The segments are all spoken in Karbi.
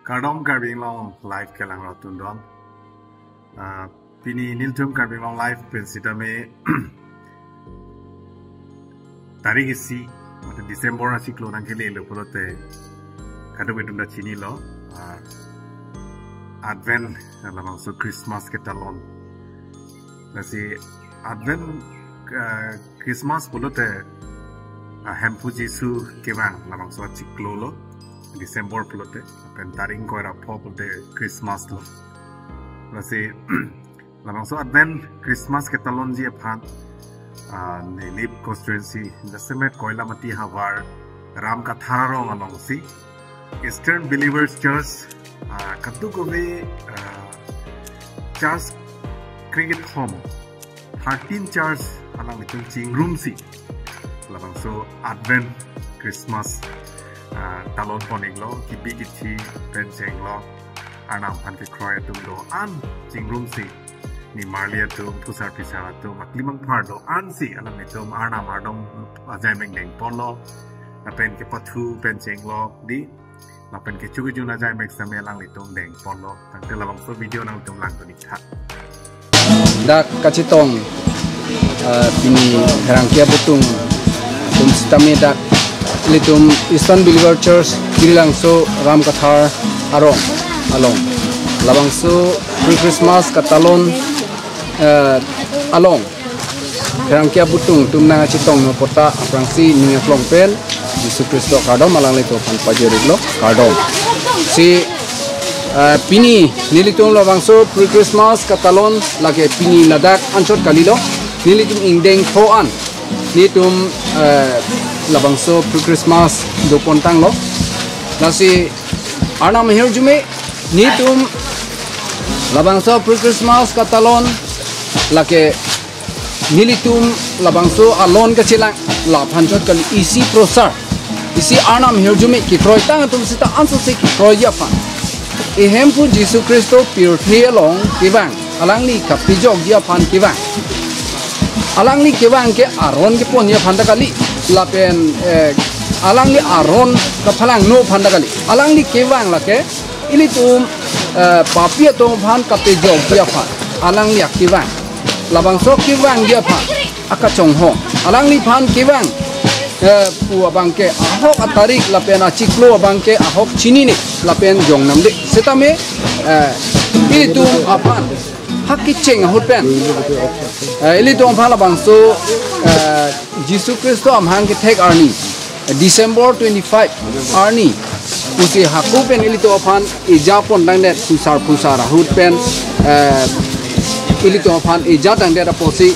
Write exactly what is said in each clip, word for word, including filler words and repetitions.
Kardom Karbi Anglong Live kelang rotundon. Ah, pini nelitum Karbi Anglong Live pen sitame tarik isi, mate December achiklo nangkelelo pulote, kadokave atum ta chinilo, ah, Advent, labangso Christmas ketalon. Lasi Advent, ah, Christmas pulote, ah, Hemphu Jisu kevang labangso achiklo lo, December pulote, pen tarik ingkoi ra pho pulote Christmas lo. Lasi labangso Advent Christmas ketalonji aphan, ah, Nilip constituency, jasemet Koilamati havar Ram Kathar arong alongsi Eastern Believers Church, ah, kadokave, ah, church krekethom, thirteen church alanglitum chingrumsi labangso Advent Christmas, ah, talon pon-iklo, kebi kethe pen chenglo, Arnam aphan kekroi atum do-an chingrumsi, nimarli atum, phusar phisar atum, aklimang phar do-ansi alanglitum Arnam ardom ajai mengdeng ponlo, lapen kepathu pen chenglo, dei, lapen kecho kejun ajai mek sitame alanglitum deng ponlo. Tangte labangso video nangtum langdun-ik tha. Dak kachetong, ah, pini Pherangke abutung atum sitame dak ilitum Eastern Believer Church Kirilangso Ram Kathar arong along labangso pre-Christmas ketalon, eh, along Pherangke abutung atum nangkachetongno puta aphrangsi ning aklong pen Jisu Khristo kardom alanglitum aphan pajir-iklo, kardom. Si, eh, pini nelitum labangso pre-Christmas ketalon lake pini ladak anchot kalilo, nelitum ingdeng pho an nelitum, eh, labangso pre-Christmas do pontanglo. Lasi Arnam ahirjume nelitum labangso pre-Christmas ketalon lake nelitum labangso alon kachelang, la aphan chot kali, isi prosar, isi Arnam ahirjume kekroitang atum sita ansose kekroiji aphan, e Hemphu Jisu Khristo pirthe along kevang, alangli kapejokji aphan kevang. Alangli kevang ke aron keponji aphan ta kali, lapen, eh, alangli aron kaphalangno aphan ta kali. Alangli kevang lake ilitum, eh, papi atum aphan kapejokji aphan alangli akevang. Labangso kevangji aphan akachonghong. Alangliphan kevang, eh, pu abangke ahok atarik lapen achiklo abangke ahok chinine lapen jongnamde. Sitame, eh, ilitum aphan ha kecheng ahut pen, eh, ilitum aphan labangso, eh, Jisu Khristo amahang kethek arni, December twenty-five arni pusi hako pen ilitum aphan eja pon tangdet, phusar phusar ahut pen, eh, ilitum aphan eja tangdet apotsi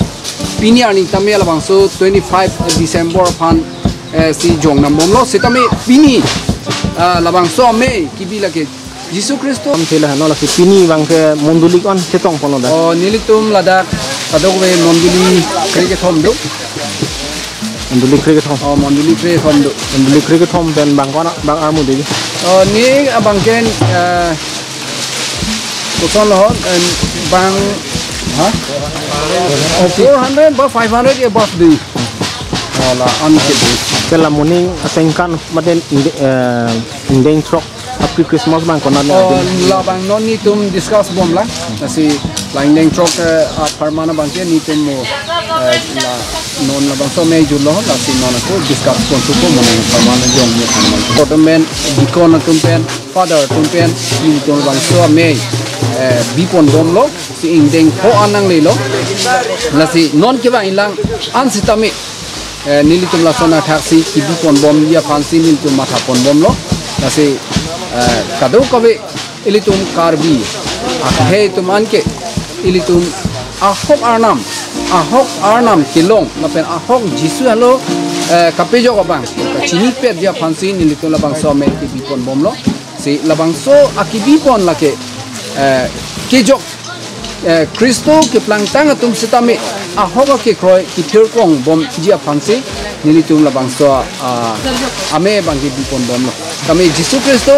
pini arni tame labangso twenty-five December aphan, eh, si jongnambomlo. Sitame pini, ah, labangso amei kebi lake Jisu Khristo. Am thela no lake pini abangke mondoli ko-an chetong ponlo dak? Oh, nelitum ladak kadokave mondoli krekethom do. Mondoli krekethom. Oh, mondoli krekethom do. Mondoli krekethom pen bang ko-an, bang armu dei? Oh, ne abangke, eh, koson lo, eh, bang, ha? Oh, four hundred ba five hundred above dei. Oh, la-an ke dei. Ke la moning asengkan maten ingde-, eh, ingdeng throk a pre-Christmas abang konat ne? Oh, adin. Labang non nelitum discuss bomlang. Lasi la ingdeng throk, eh, apharman abangke nelitum mo, eh, la non labangso amei jutlo, lasi non ako discuss pon thupo, moning apharman jong mo apharman. Kotum pen, deacon atum pen, father atum pen, nelitum labangso amei, eh, bi ponbomlo, si ingdeng pho an nanglelo. Lasi non kevang-iklang an sitame, eh, nelitum lason athaksi kebi ponbomji aphansi nelitum matha ponbomlo. Lasi, eh, kadokave ilitum Karbi akhei atum anke ilitum ahok Arnam, ahok Arnam kelong lapen ahok Jisu halo, eh, kapejok abang chinipetji aphansi nelitum labangso amei kebi ponbomlo. Si labangso akebi pon lake, eh, kejok, eh, Khristo keplangtang atum sitame ahok akekroi kethirkong bomji aphansi nelitum labangso, ah, amei abangke bi ponbomlo. Tame Jisu Khristo,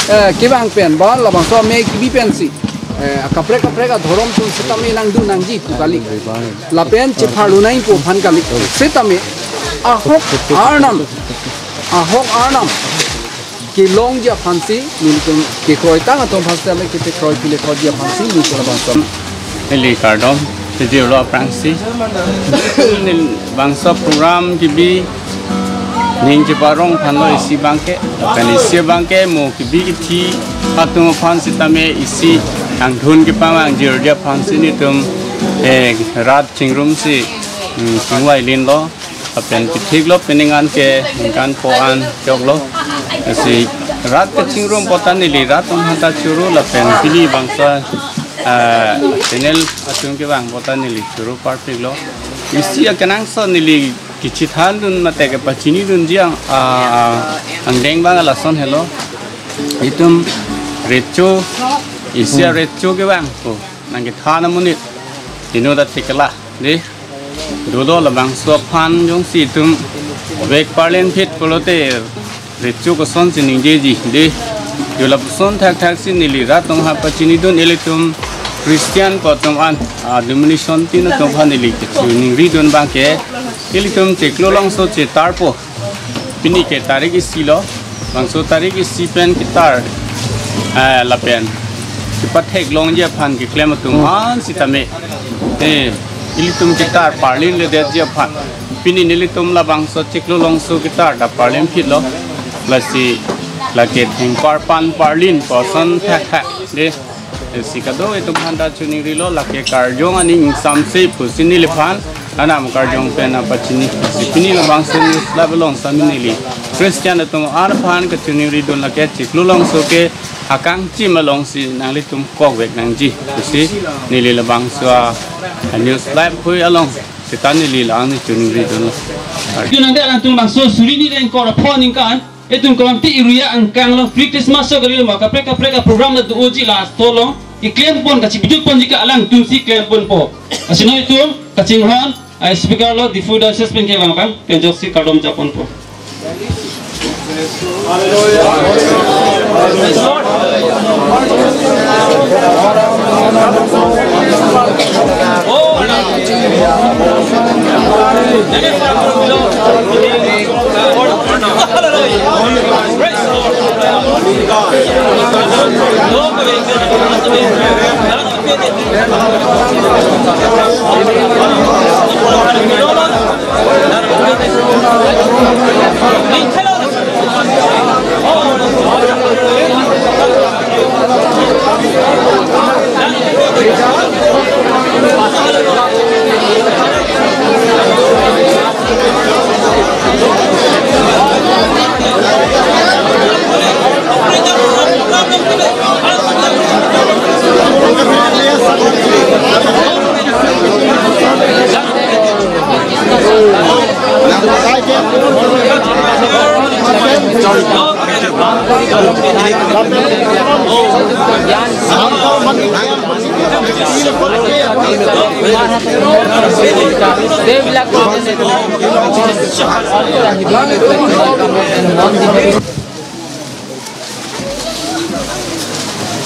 eh, kevang pen ba labangso amei kebi pensi, eh, akaprek kaprek adhorom atum sitame nangdun nangji pu kali. Lapen chepharlu nangpo aphan kali. Sitame ahok Arnam, ahok Arnam kelongji aphansi, nelitum kekroitang atum aphan sitame kepekroi pile kroiji aphansi, nelitum labangso. Neli kardom, sejirlo aphrangsi. Neli bangso program kebi, ning cheparong aphanlo isi abangke, lapen isi abangke mo kebi kethe atum aphan sitame isi angdun kepavang jirji aphansi nelitum, eh, rat chingrumsi, hmm, chingvai linlo. Lapen kethiklo, peningkan ke ningkan pho an choklo. Lasi rat kachingrum apot ta neli rat atum aphanta choro lapen pini bangso, ah, channel atum kevang apot ta neli choro parpiklo. Isi akenangsot neli kachethandun mate kepachinidunji ang, ah, angdeng abang lason helo. Itum recho, isi a recho kevang ko nangkethan amonit inut ta thekla. Dei, dolo labangso aphan jongsi itum vek parlin phit pulote recho kosonsi ningjeji, dei. Jo lapuson thakthaksi neli rat atum aphan pachinidun, ilitum Christian atum an, ah, denomination tin atum aphan neli kachiningridun abangke, ilitum chiklo longso chetarpo. Pini ke tarik isi lo, bangso tarik isi pen ketar, eh, lapen kepatheklongji aphan keklem atum an sitame, eh, ilitum ketar parlinledetji aphan. Pini nelitum labangso chiklo longso ketar ta parlin phitlo. Lasi lake thengpar pan parlin koson thakthak, dei. Lasi kadokave atum aphanta chiningrilo, lake karjong aning ingsamse pusi neliphan anam karjong pen apachini. Lasi pini labangso News Live along sitame neli Christian atum aphan kachiningridun, lake chiklo longso ke akangchim alongsi nanglitum kokvek nangji pusi neli labangso a News Live hui along seta neli la-an chiningridunlo. Yun nangde alanglitum bangso suri hini ingkoi ra pho aningkan, itum Kolomti area angkang along pre-Christmas so kali ma kaprek kaprek a program la do-oji, laso along keklempon, kachibiduk ponji ke alangtumsi klemponpo. Lasi non itum kachinghon a speaker lo Diphu diocese pen kevang abang, pen ajoksi kardom japonpo.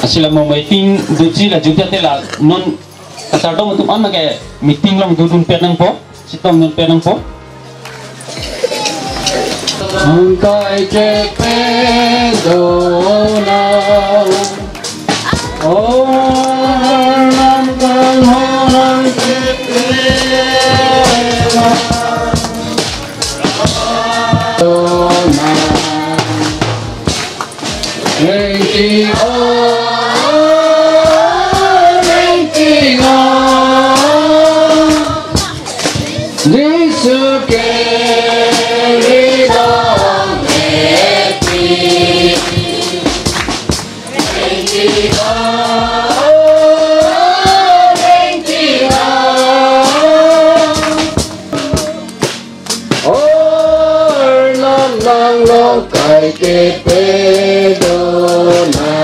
Lasi la mo meeting doji la jumpa te la non kachardom atum an ke meeting along dundun pet nangpo, chetongdun pet nangpo. Nangkai chepe dona. O nangkan ho nangchepe dona. Rengki o, rengki o, Jisu ke ridong epi. Rengki o, rengki o. Arnam nang longkai kepe dona.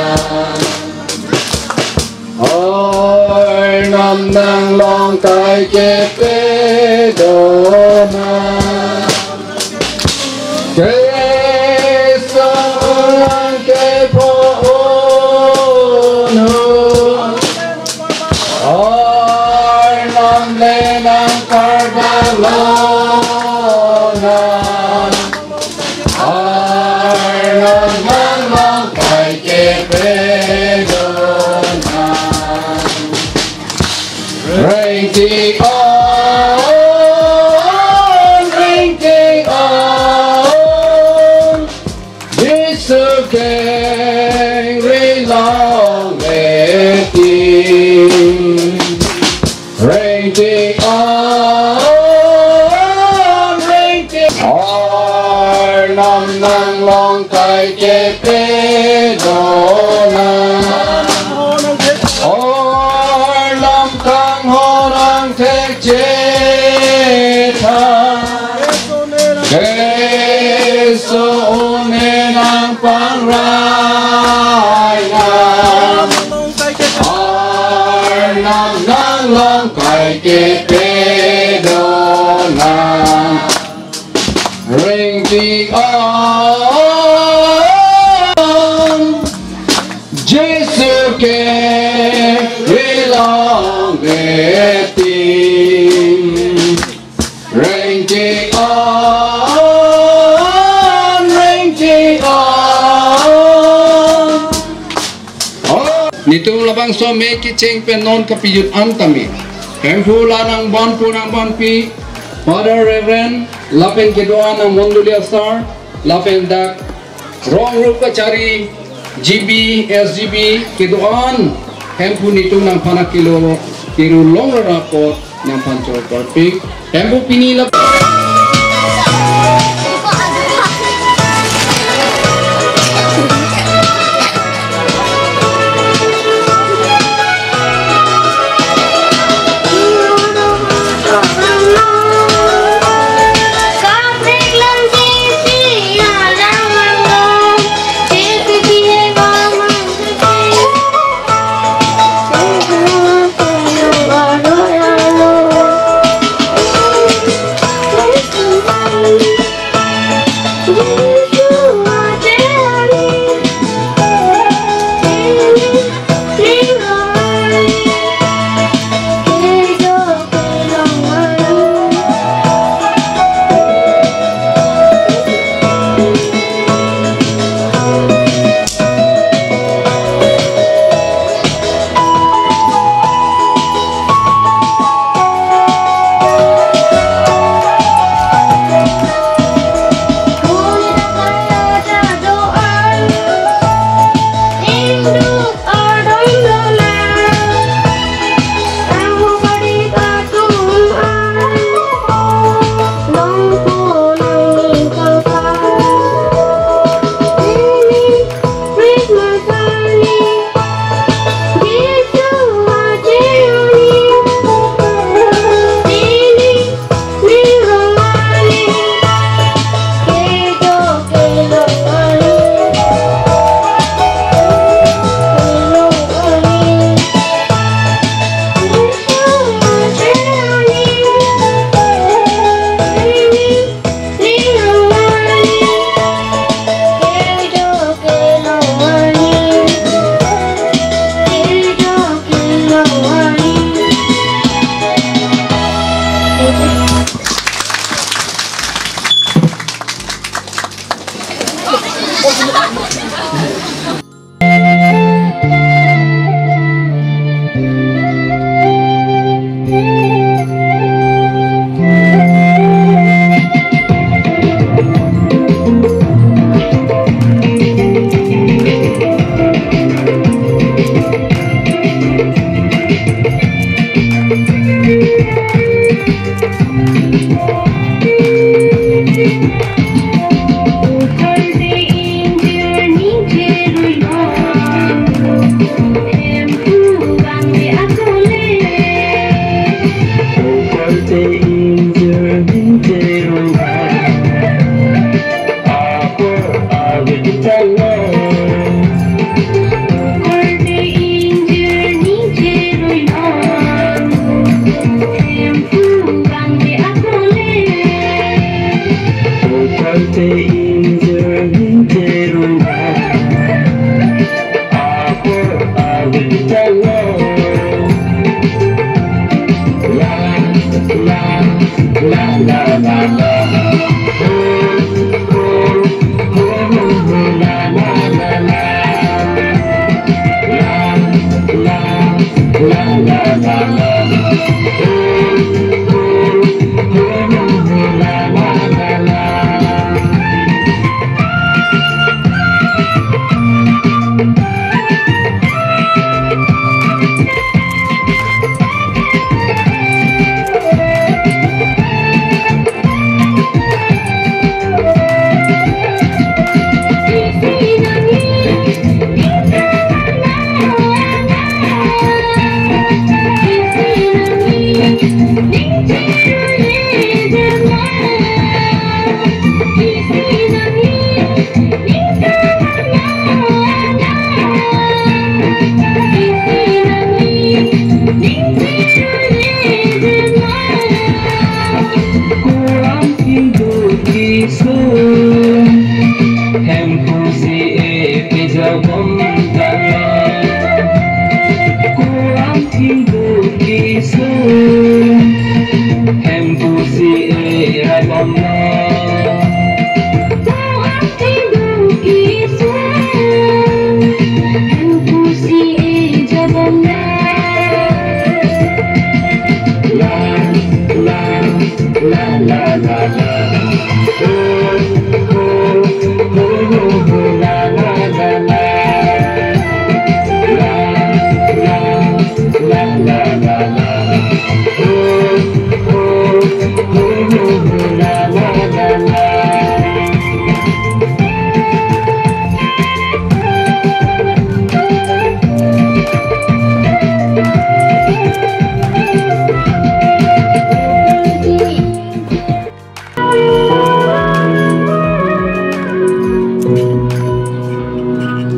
Arnam nang longkai kepe dona. Kristo ulang kepho unu. Arnam le nangkardalona. Arnam nang Tangkai kepe dona rengtik an, Jisu ke rilang reting. Rengtik an, rengtik an. Oh, netum labangso me kecheng pen non kapejut an tame. Hemphu la nangbanpo nangbanpi, Father Reverend, lapen kedo-an amondoli asar, lapen dak rong rup kachari, G B, S G B, kedo-an, Hemphu netum nangphan akelo, kiru long rara apot, nangphan chor parpik, Hemphu pini la.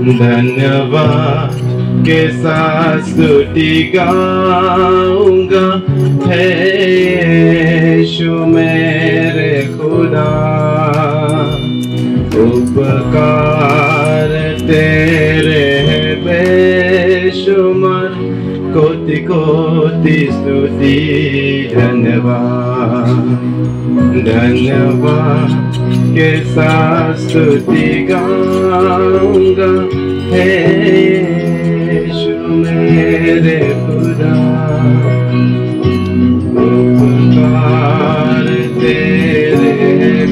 धन्यवाद के साथ स्तुति गाऊंगा, हे यीशु मेरे खुदा। उपकार तेरे हैं बेशुमार, कोटि कोटि स्तुति धन्यवाद। धन्यवाद के साथ स्तुति गाऊंगा, हे यीशु मेरे खुदा। उपकार तेरे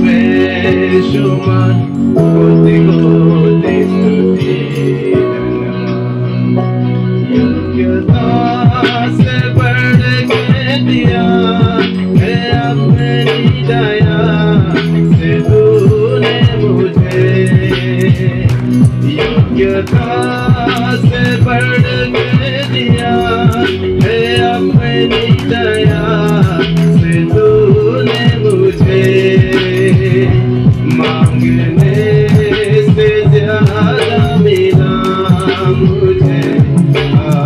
बेशुमार, कोटि कोटि स्तुति धन्यवाद। योग्यता से बढ़ के दिया है अपनी दया से तूने मुझे। योग्यता से बढ़ के दिया है अपनी दया से तूने मुझे। मांगने से ज्यादा मिला मुझे,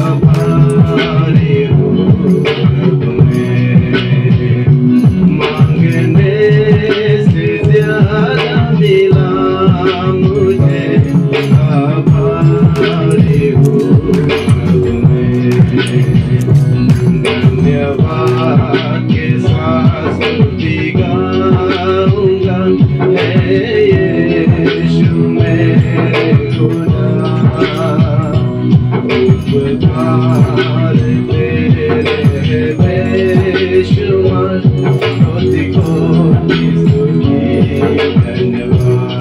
आभारी हूँ प्रभु मैं। मांगने से ज्यादा मिला मुझे, आभारी हूँ प्रभु मैं। धन्यवाद के साथ स्तुति गाऊंगा, हे यीशु मेरे खुदा। उपकार तेरे बेशुमार, कोटि कोटि स्तुति धन्यवाद।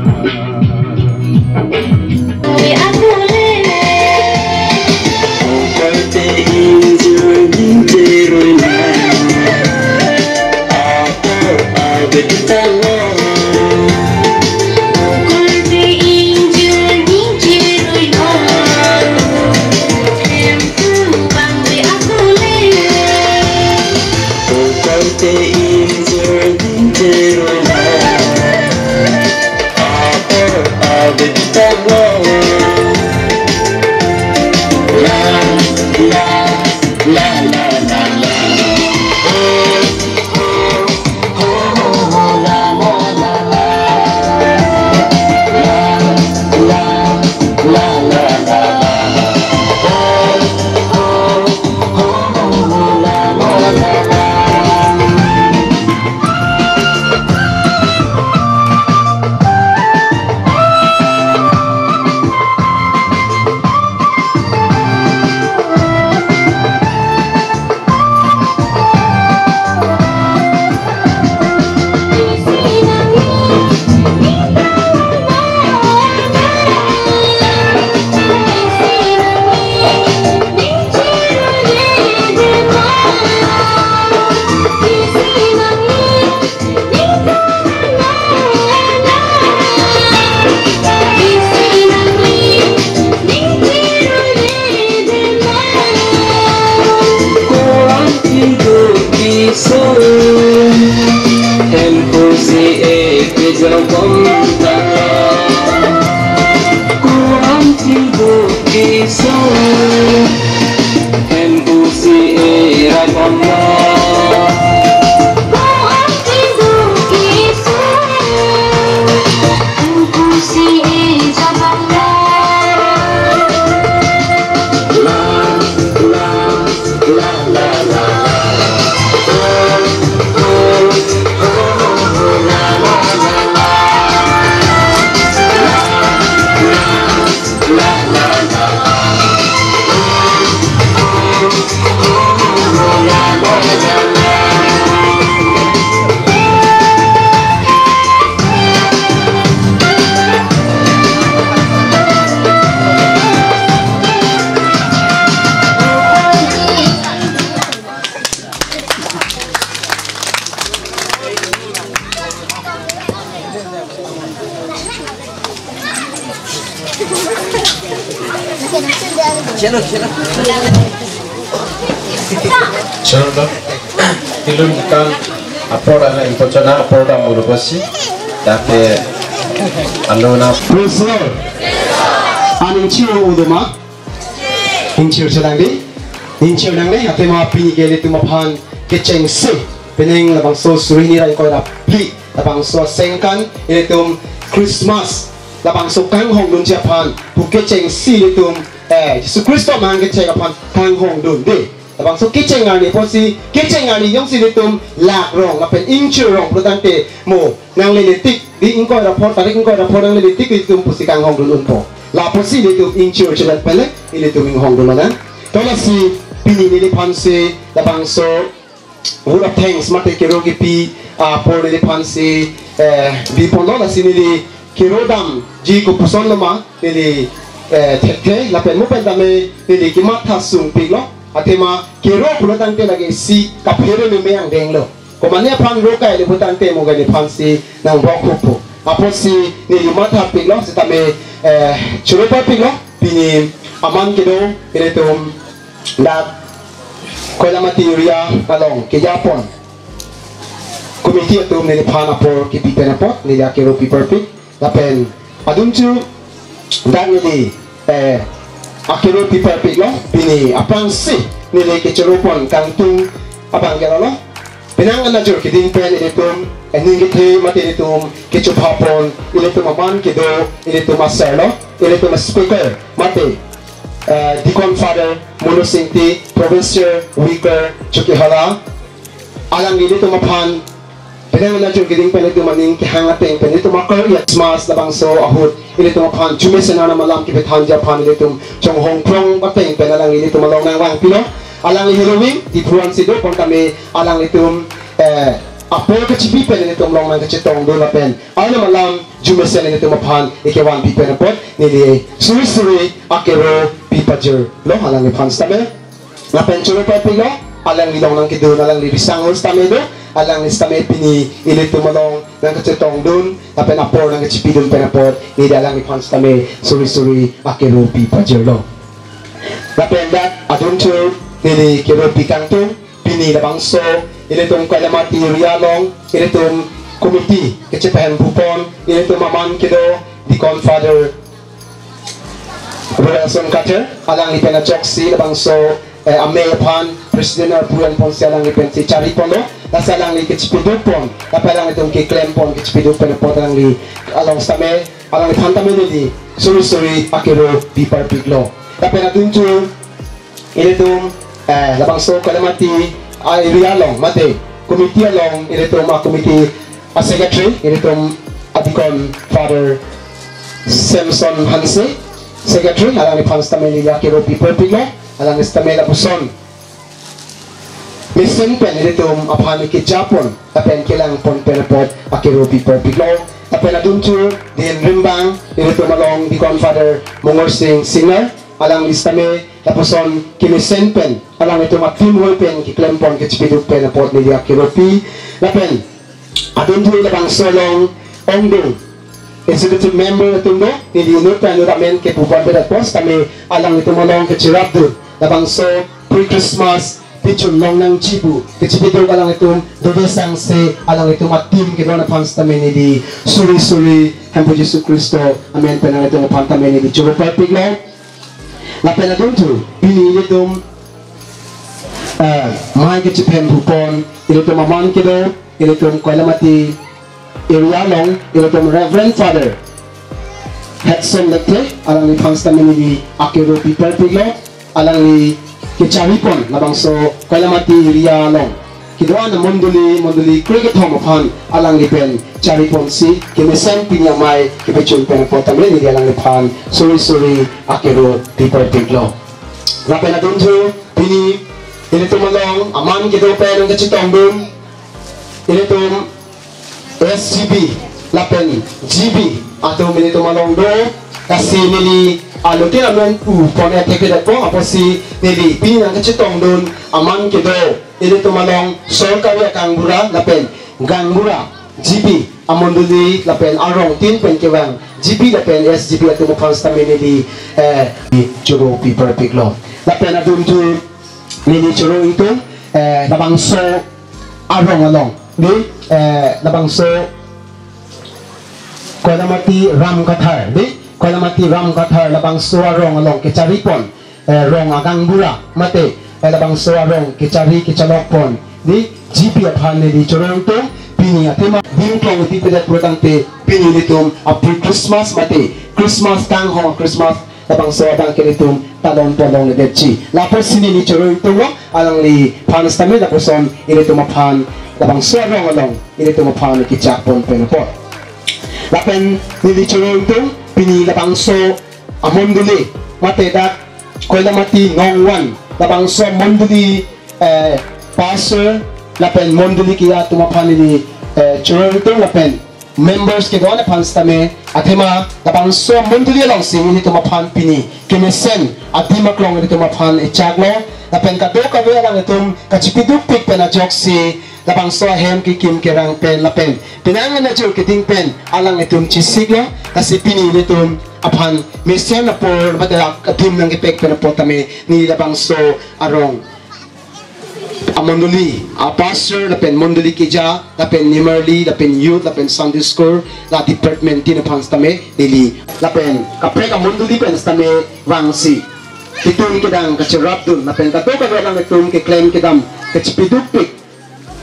Chalo, ilun kan apor ala impochona apor dam urukosi, tapi anu na. Praise the Lord. Ingchir un-e ma? Ingchir chelang dei. Ingchir nangne, athema pini ke ilitum aphan kechengsi, penang labangso suri hini ra ingkoi ra phli, labangso asengkan ilitum Christmas labangso kanghongdunji aphan pu kechengsi ilitum, eh, Jisu Khristo amahang kecheng aphan kanghongdun dei. Labangso kecheng arni pusi, kecheng arni jongsi ilitum lakrong lapen ingchirrong pulotangte mo nanglele tik dei, ingkoi ra phongo, tarik ingkoi ra phongo nanglele tik ilitum pusi kanghongdun unpo. Lapusi ilitum ingchir chelang pen le ilitum inghongdun lonang. To lasi pini neliphansi labangso vote of thanks mate kero kipi apor neliphansi, eh, biponlo. Lasi neli kero damji kopuson lo ma neli, eh, thekthe lapen mo pen tame neli kematha sungpiklo. Athema kero pulotangte lake isi kaphere meme angdenglo. Komane aphan ro kailo pulotangte mo ke neliphansi nang bok hupo. Apotsi neli mathapiklo, sitame, eh, choro parpiklo, pini aman kedo ilitum dak Koilamati area along kejapon committee atum neliphan apor kipi pen apot neli akero pi parpik. Lapen adunchu dak neli, eh, akero pi parpiklo, pini aphrangsi neli kechoropon kangtung abang ke lalo. Penang anajor keding pen ilitum, eh, ning kethe mate ilitum kechopapon, ilitum aman kedo, ilitum asarlo, ilitum speaker mate, eh, Deacon Father Monu Singti, Provincial Vicar Chokihola, alangli ilitum aphan penang anajor keding pen ilitum aning kehang ateng pen ilitum akar Christmas labangso ahut ilitum aphan chumesen anam alam kepethanji aphan ilitum chonghong prong ateng pen alangli ilitum along nangvangpilo. Alangli heloving Diphu ansi do pon tame alanglitum, eh, apor kachipi pen ilitum along nangkachetongdun lapen anam alam chumesen ilitum aphan ekevanpi pen apot neli suri suri akero pi pajirlo alangliphan sitame. Lapen choro parpiklo, alangli along nangkedun, alangli risang hur sitame do, alangli sitame pini ilitum along nangkachetongdun, lapen apor nangkachipidun pen apot, neli alangliphan sitame suri suri akero pi pajirlo. Lapen dak adunchu neli kero pi kangtung, pini labangso ilitum Koilamati area along ilitum committee kechepahemphupon, ilitum aman kedo Deacon Father Royalson Kathar, alangli pen ajoksi labangso, eh, amei aphan President arpu enponsi alangli pensi chariponlo, lasi alangli kechipidukpon, lapen alanglitum keklempon, kechipiduk pen apot alangli along sitame, alangliphan tame neli suri suri akero pi parpiklo. Lapen adunchu ilitum, eh, labangso Koilamati a-area along mate committee along ilitum a-committee a-secretary ilitum a-Deacon Father Samson Hanse, secretary, alangliphan sitame neli akero pi parpiklo, alangli sitame lapuson mesen pen ilitum aphan kejapon lapen kelangpon pen apot akero pi parpiklo. Lapen adunchu din rimbang ilitum along Deacon Father Mongor Sing Singnar, alangli sitame lapuson kemesen pen alanglitum a-team hoi pen keklempon kechipiduk pen apot neli akero pi. Lapen adunchu labangso along ongdung executive member atum do, neli inut pen inut amen kepupon pen apot sitame alanglitum along kechirapdun labangso pre-Christmas pichun longnangji pu kechipiduk alanglitum dode sangse alanglitum a-team kedon aphan sitame neli suri suri Hemphu Jisu Khristo amen pen alanglitum aphan tame neli choro parpiklo. Lapen adunchu pini ilitum, eh, amei kechepahemphupon ilitum aman kedo ilitum Koilamati area along ilitum Reverend Father Hudson Lekthe, alangliphan sitame neli akero pi parpiklo, alangli kecharipon labangso Koilamati area along kedo-an amondoli, mondoli krekethom aphan alangli pen chariponsi kemesen pini amei kepachun pen apot tame neli alangliphan suri suri akero pi parpiklo. Lapen adunchu pini ilitum along aman kedo pen nangkachetongdun ilitum S G B lapen G B atum ilitum along do, lasi neli alutin amen pu pon atheke detpo, apotsi neli pini nangkachetongdun aman kedo ilitum along sorkari gaonbura lapen gaonbura G B amondoli lapen arongtin pen kevang G B lapen S G B atum aphan sitame neli, eh, choro pi parpiklo. Lapen adunchu neli choro ingtung, eh, labangso arong along dei, eh, labangso Koilamati Ram Kathar dei, Koilamati Ramkathar labangso arong along kecharipon, eh, rong agangbura mate, eh, labangso arong kechari kechalokpon di G P aphan neli choro ingtung. Pini athema dingklong iti pedet pulotangte pini ilitum a pre-Christmas mate Christmas kanghong Christmas labangso abang ke ilitum talon tolong ledetji. Lapusi neli choro ingtunglo, alangliphan sitame lapuson ilitum aphan labangso arong along ilitum aphan kechakpon pen apot. Lapen neli choro ingtung pini labangso amondoli mate dak Koilamati Nongwan labangso amondoli, eh, pastor lapen mondoli ke-ejang atum aphan neli, eh, choro ingtung lapen members kedo-an aphan sitame athema labangso amondoli alongsi ilitum aphan pini kemesen adim aklong ilitum aphan echaklo lapen kadokave alanglitum kachipidukpik pen ajoksi labangso ahem kekim kerang pen lapen penang anajur keding pen alanglitum chesiklo. Lasi pini ilitum aphan mesen apor mate adim nangkepek pen apot tame neli labangso arong amondoli, a pastor lapen mondoli ke-ejang lapen nimarli lapen youth lapen Sunday school la department tin aphan sitame neli lapen kaprek amondoli pen sitame vangsi ketun kedang kacherapdun lapen kadokave alanglitum keklem kedam kachipidukpik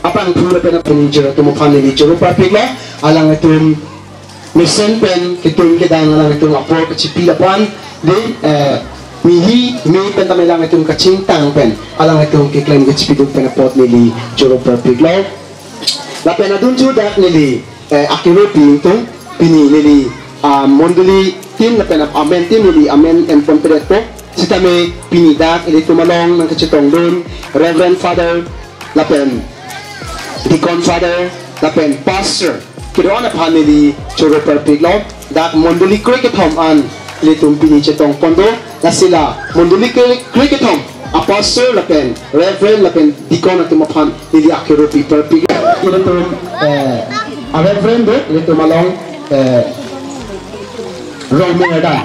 apangphu lapen apinjir atum aphan neli choro parpiklo. Alanglitum mesen pen ketun kedang alanglitum apor kachipi aphan di, eh, mihi mi pen tame alanglitum kachingtang pen alanglitum keklem kachipiduk pen apot neli choro parpiklo. Lapen adunthu dak neli, eh, akirupi ingtung pini neli, ah, mondoli tin lapen amen tin neli amen enpon pedetpo. Sitame pini dak ilitum along nangkachetongdun Reverend Father lapen Deacon Father lapen Pastor kedo-an aphan neli choro parpiklo. Dak mondoli krekethom an ilitum pini chetongpon do. Lasi la mondoli kre-, krekethom a Pastor lapen Reverend lapen Deacon atum aphan neli akirupi parpik. Ilitum, eh, a Reverend do ilitum along, eh, Rongmirdan.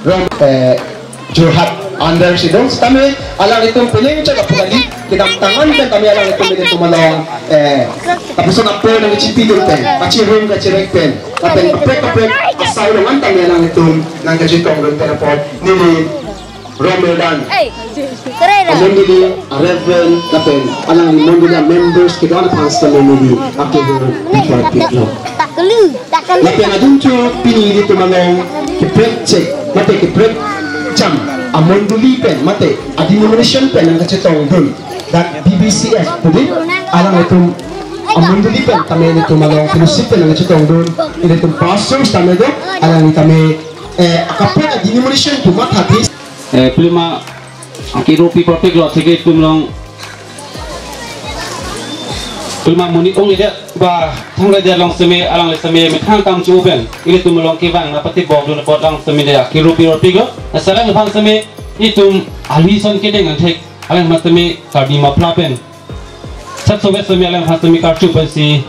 Rong, eh, Jorhat under si do. Sitame alanglitum penang chak apukali kedamtang an pen tame alanglitum ilitum along, eh, lapuson apor nangchipidun pen, kachirum kachirek pen, lapen kaprek kaprek asai along an tame alanglitum nangkachetongdun pen apot neli Rongmirdan amondoli a Reverend lapen alangli mondoli a members kedo-an aphan sitame neli akirupi parpiklo. Lapen adunthu pini ilitum along keprek chek mate keprek jam amondoli pen mate a denomination pen nangkachetongdun dak B B C S pu di, alanglitum amondoli pen tame ilitum along fellowship pen nangkachetongdun ilitum pastors tame do, alangli tame, eh, kaprek a denomination pu matha di. Eh, pulima akirupi parpiklo, atheke itum along pulima monit ongledet ba thangledet along sitame alangli sitame methang kam cho pen ilitum along kevang nangpatibokdun apot along sitame neli akirupi parpiklo. Lasi alangliphan sitame itum alison kedeng angthek alangliphan sitame Karbi Muffler pen sat sobe sitame alangliphan sitame karchu pensi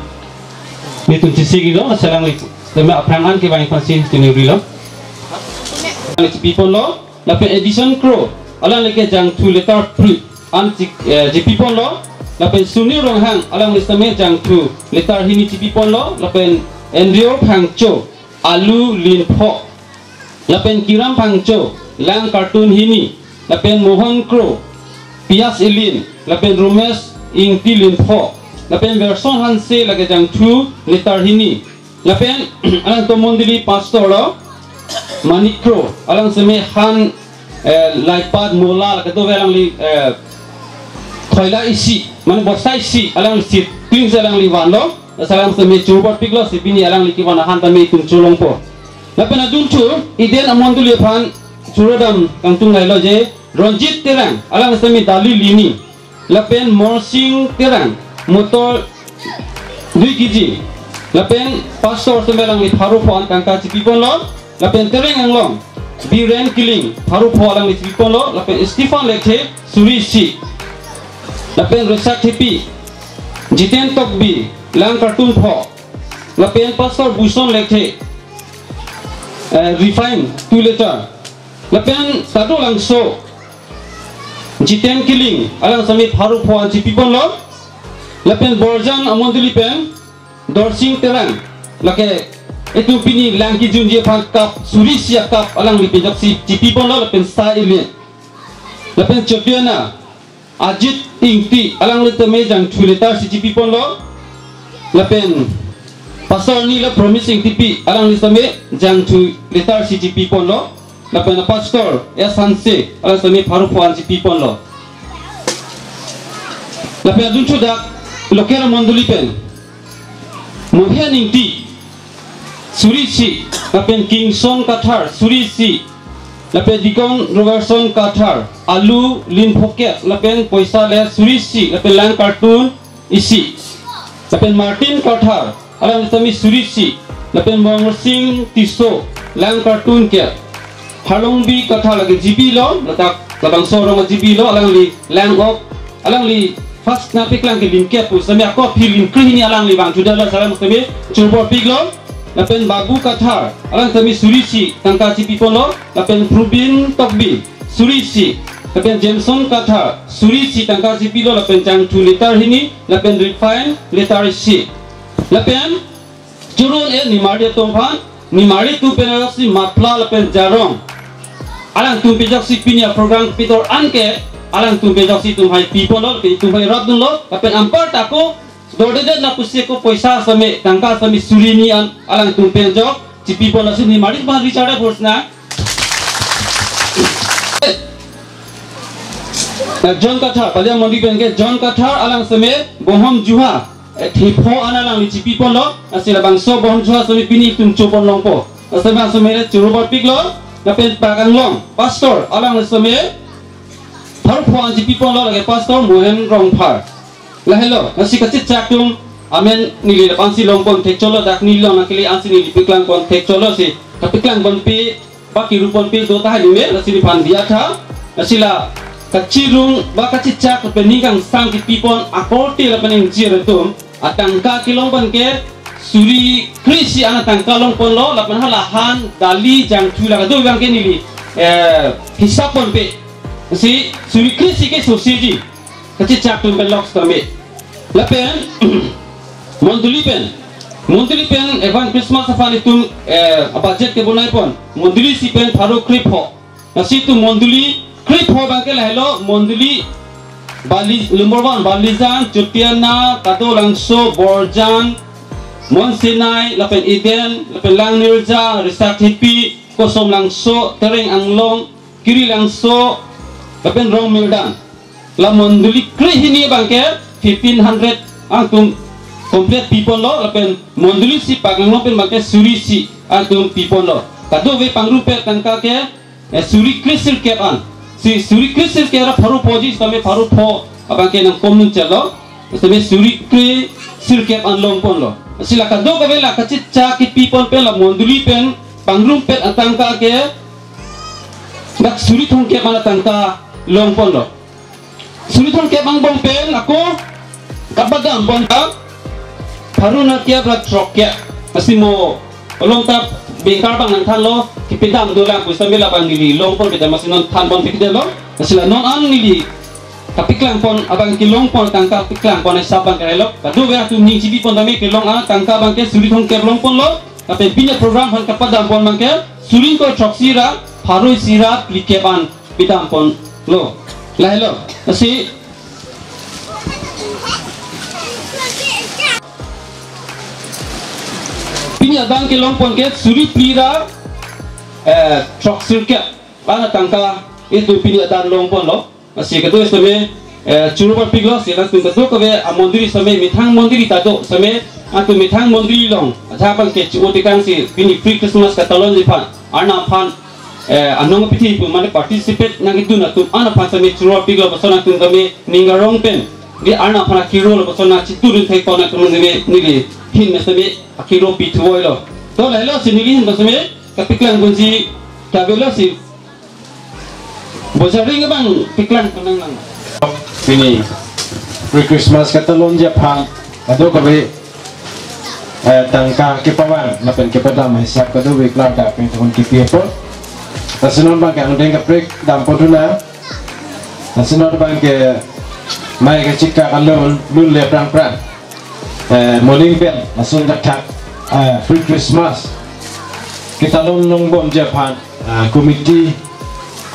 nelitum chesik-iklo. Lasi alangli sitame aphrang an kevang pensi chini rilo. Alangli chipiponlo. Lapen Edison Kro, alangli ke jangthu letter phli an chi-, eh, chipiponlo. Lapen Sunil Ronghang, alangli sitame jangthu letter hini chipiponlo. Lapen Andrew Phangcho, Alu Linpho. Lapen Kiram Phangcho, lang carton hini. Lapen Mohan Kro, pias ilin. Lapen Romesh Ingti Linpho. Lapen Verson Hanse lake jangthu letter hini. Lapen alangtum mondoli pastor lo, Manik Kro, alang sitame han, eh, laipat mola lake do alangli, eh, thoila isi, mane bosta isi, alangli si, twins alangli vanlo, lasi alang sitame choro parpiklo, si pini alangli kevan ahan tame itum cholongpo. Lapen adunthu, Eden amondoli aphan choro dam kangtung lailo je, Ronjit Terang, alang sitame dali lini. Lapen Morsing Terang, motor dui kg. Lapen pastor sitame alangli pharo pho an tangka chipiponlo. Lapen Terang Anglong, Biren Kiling, pharo pho alangli chipiponlo. Lapen Stephen Lekthe, suri isi. Lapen Resak Thepi, Jiten Tokbi, lang carton pho. Lapen pastor Buson Lekthe, eh, refine two liter. Lapen Tado Langso, Jiten Kiling, alang sitame pharo pho an chipiponlo. Lapen Borjan amondoli pen, Dorsing Terang, lake itum pini lang kejunji aphan cup, suri isi a-cup alangli pen ajoksi chipi ponlo lapen sa ili. Lapen Chotiana Ajit Ingti alangli tame jangthu litre isi chipi ponlo. Lapen Pastor ni la Promise Ingtipi alangli tame jangthu litre isi chipi ponlo. Lapen Pastor S Hanse alangli tame pharo pho an chipi ponlo. Lapen adun chudak local mondoli pen Mohen Ingti suri isi, lapen Kingson Kathar suri isi, lapen Deacon Robertson Kathar alu lim phokep, lapen poisa le suri isi, lapen lang carton isi, lapen Martin Kathar alangli tame suri isi, lapen Mongsing Tisso lang carton kep, Harlongbi Kathar lake G B lo, ladak labangso arong G B lo, alangli lang ok, alangli first nangpeklang ke lim kep pu sitame ako aphi lim kre hini alangli vangthu detlo, sitame churobor piklo. Lapen Babu Kathar alangli tame suri isi tangka chipi ponlo, lapen Prubin Tokbi suri isi, lapen Jameson Kathar suri isi tangka chipilo, lapen jangthu litre hini, lapen refine litre isi. Lapen churun e nimarli atum aphan, nimarli atum pen ajoksi Mapla lapen Jarong alangtum pen ajoksi pini a-program kepi dor an ke alangtum pen ajoksi itum hai pi ponlo, lapen itum hai rat dunlo, lapen anparta ako dordedet lapusi ako poisa sitame, tangka sitame suri hini an alangtum pen ajok chipi ponlo, si nimarli aphan Richard Forsna. Eh, John Kathar, Paliang mondoli pen ke John Kathar alangli tame bohom juha, eh, thepho an alangli chipi ponlo, lasi labangso bohom juha sitame pini itum cho pon longpo. Lasi labangso sitame churobor piklo, lapen Pak Anglong, Pastor alangli tame pharo pho an chipi ponlo, lake Pastor Mohen Rongphar. Lahelo, lasi kachechak atum amen neli lapu ansi long pon thek chotlo, dak neli long nangkele ansi neli peklang pon thek chotlo, si kapeklang ponpe, ba kiru ponpe do tahai neli, lasi nephan diya tha, lasi la kachirung ba kachechak pen ning kangsam kipi pon akorte lapen ingjir atum atangka kelong pon ke suri kre isi an atangka long ponlo, lapen hala han, dali, jangthu la kado abang ke neli, eh, hisap ponpe. Si suri kre isi ke sosiji. Kachechak atum pen lok sitame. Lapen mondoli pen, mondoli pen evan Christmas aphan itum, eh, budget kebonai pon. Mondoli isi pen pharo kre pho. Lasi itum mondoli kre pho abang ke lahelo, mondoli Bali, Lumbor Van, Balijan, Chotiana, Kadolangso, Borjan, Mount Sinai, lapen Eden, lapen Langnirja, Risathepi, Kosomlangso, Tereng Anglong, Kirilangso, lapen Rongmirdan. La mondoli kre hini abang ke fifteen hundred angtum complete pi ponlo, lapen mondoli isi Pak Anglong pen abang ke suri isi angtum pi ponlo. Kadokave pangrumpet tangka ke, eh, suri kre sirkep an. Si suri kre sirkep ra pharo phoji sitame pharo pho abang ke nangkom nunchelo. Sitame suri kre sirkep an long ponlo. Si la kadokave la kachechak kipi pon pen la mondoli pen pangrumpet atangka ke dak suri thomkep an atangka long ponlo. Suri thomkep angbong pen ako kapadam pon ta pharo nerkep ra throkkep. Lasi mo along ta bengkar abang nangthanlo, kepedam dolang pu sitame labang neli long pon peta, lasi non than pon pekdetlo. Lasi la non an neli kapeklang pon abang kelong pon tangka peklang pon hisap abang ke lahelo. Kadokave atum ning chipi pon tame kelong an tangka abang ke suri thomkep long ponlo. Lapen pini program aphan kapadam pon abang ke suri ingkoi throksi ra pharo isi ra phlikep an pidam ponlo. Lahelo. Lasi pini adan kelong pon ke suri phli ra, eh, throksirkep an atangka itum pini adan long ponlo. Lasi kado sitame, eh, churobor piklo, si latum kadokave amondoli sitame, methang mondoli ta do sitame, atum methang mondoli along ajahak abang ke chu-o tekang si pini pre-Christmas katalonji aphan, Arnam aphan, eh, anong pithi pu mane participate nangkedun atum an aphan sitame churobor piklo, lapuson atum tame ning arong pen, di Arnam aphan akiro lapuson nangchedun thek pon atum tame neli ahin me sitame akiro pithu voilo. To lahelo si neli ahin me sitame kapeklang ponji ta avelo si Bojaring abang peklang pon nang nang. Pini pre-Christmas katalonji aphan kadokave, eh, tangka kepavang lapen kepadam hisap kadokave klardak pen thon kipi apot. Lasi non abang ke angdeng kaprek dam pon thu nang. Lasi non abang ke mai kachikak alun lun le prang prang. Eh, moning pen lason thakthak, eh, pre-Christmas Ketalon longbomji aphan, ah, committee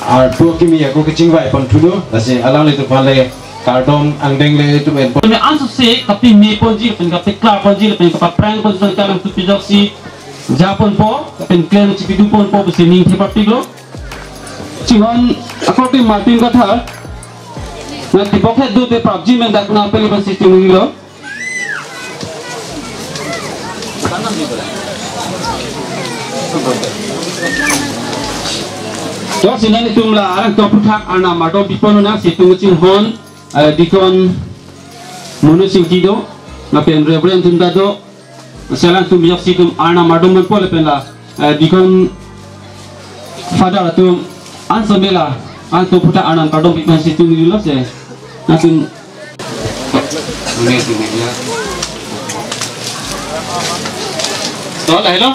arpu kimi ako kechingvai pon thulo, lasi alanglitum aphan le kardom angdeng le tum en pon. Kami ansose kapi me ponji, pen kapi klar ponji, pen kapi prank ponji, pen kalang tupi joksi ja ponpo, pen klem chipidu ponpo, pusi ning thepapiklo. Chinghon akorte Martin Kathar, na tipok het do te prapji men dak na peli pasi chunilo. To sinan itum la arang to puthak arnam ardom pipon na situm chinghon, eh, Deacon Monu Singki do, lapen Reverend atum ta do, selang atum joksi itum arnam ardom pipon lapen la, eh, Deacon Father atum anso mela, anto puthak arnam kardom pipon situm nilo se. Natum. Oke, sini ya. Tol, hello.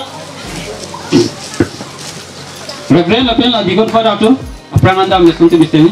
Reverend lapen la Deacon Father atum, aphrang an dam le sungti bisini.